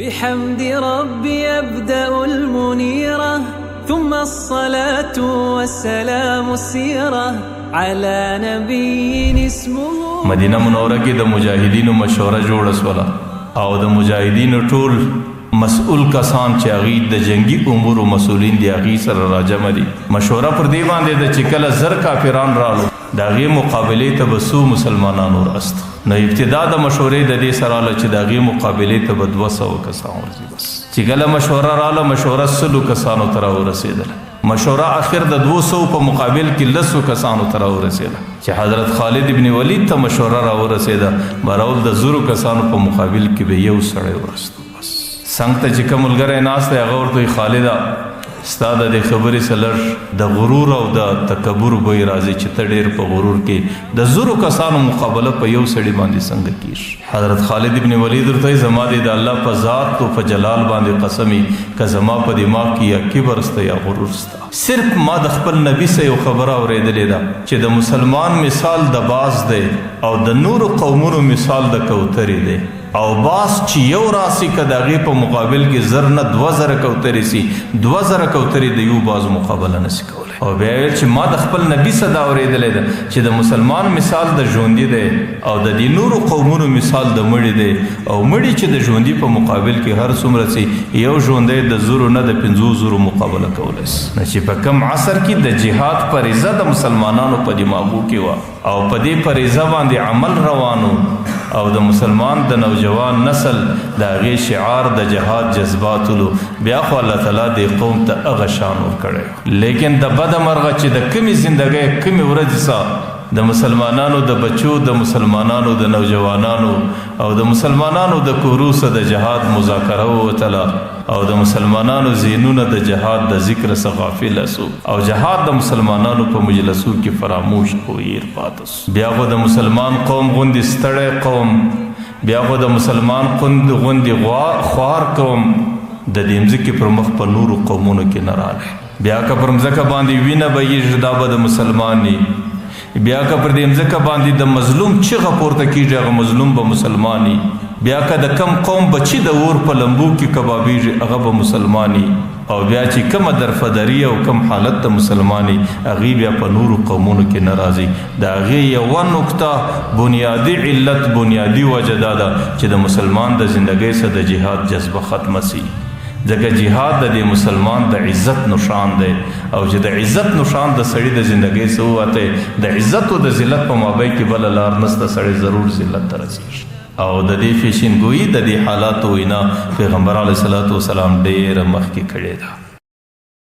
بحمد ربي أبدأ المنيرة، ثم الصلاة والسلام السيرة على نبي اسمه. مدینه منوره کې د مجاهدینو مشوره جوړه سوله او د مجاهدینو ټول مسؤل کسان چې هغوی د جنګي امورو مسؤلین دي، هغوی سره راجمع دي. مشوره پر دې باندې ده چې کله 1000 کافران رالو، د هغې مقابلې ته به څو مسلمانانو راست. نو ابتدا د مشورې د دې سره راله چې د هغې مقابلې ته به 200 کسان ورځي. بس چې کله مشوره راله، مشوره 100 کسانو ته راورسېدله. مشوره اخر د 200 په مقابل کې 10 کسانو ته راورسېده. چې حضرت خالد ابن ولید ته مشوره راورسېده، براول د 1000 کسانو په مقابل کې به یو سړی ورستو. بس څنګ ته چې کوم ملګری ناست دی، هغه ورته وایي، خالده، ستا د دې خبرې څخه لږ د غرور او د تکبر بوی راځي چې ته ډېر په غرور کې د 1000 کسانو مقابله په یو سړي باندې څنګه کیږي؟ حضرت خالد ابن ولید ورته وایي، زما دې د الله په ذات او په جلال باندې قسمي که زما په دماغ کې یا کبر سته یا غرور سته، صرف ما د خپل نبی څخه یو خبره اورېدلې ده چې د مسلمان مثال د باز دی او د نورو قومونو مثال د کوترې دی، او باز چې یو راسي که د هغې په مقابل کې 1000 نه 2000 کوترې سي، 2000 کوترې د یو باز مقابله نه سي کولی. او بیا ویل چې ما د خپل نبی څخه دا اورېدلی ده چې د مسلمان مثال د ژوندي دی او د دې نورو قومونو مثال د مړي دی، او مړي چې د ژوندي په مقابل کې هر څومره سي، یو ژوندی د 1000 نه د 5000 مقابله کولی سي. نو چې په کم عصر کې د جهاد فریضه د مسلمانانو په دماغو کې وه او په دې فریضه باندې عمل روانو او د مسلمان د نوجوان نسل د هغې شعار د جهاد جذبات ولو، بیا خو الله تعالی دې قوم ته هغه شان ورکړی. لیکن د بده مرغه چې د کمې زندګۍ کمې ورځې سره د مسلمانانو د بچو، د مسلمانانو د نوجوانانو او د مسلمانانو د کورو سره د جهاد مذاکره ووتله او د مسلمانانو ذهنونه د جهاد د ذکر څخه غافل سو او جهاد د مسلمانانو په مجلسو کې فراموش او هیر پاته سو. بیا خو د مسلمان قوم غوندې ستړی قوم، بیا خو د مسلمان غوندې خوار قوم د دې مځکې پر مخ په نورو قومونو کې نه راغی. بیا که پر مځکه باندې وینه بهیږي، دا به د مسلمان وي. بیا که پر دې مځکه باندې د مظلوم چیغه پورته کیږي، هغه مظلوم به مسلمان وي. بیا که د کم قوم بچي د اور په لمبو کې کبابیږي، هغه به مسلمان وي. او بیا چې کومه درفدري او کوم حالت د مسلمان وي، هغې بیا په نورو قومونو کې نه راځي. د هغې یوه نکته بنیادي علت، بنیادي وجه دا ده چې د مسلمان د زندګۍ څخه د جهاد جذبه ختمه سي. ځکه جهاد د دې مسلمان د عزت نشان دی، او چې د عزت نشان د سړي د زندګۍ څخه ووتی، د عزت او د ذلت په مابین کې بله لار نشته، سړی ضرور ذلت ته رسېږي. او د دې پیشنګویي د دې حالاتو وینا پیغمبر علیه الصلاة والسلام ډېره مخکې کړې ده.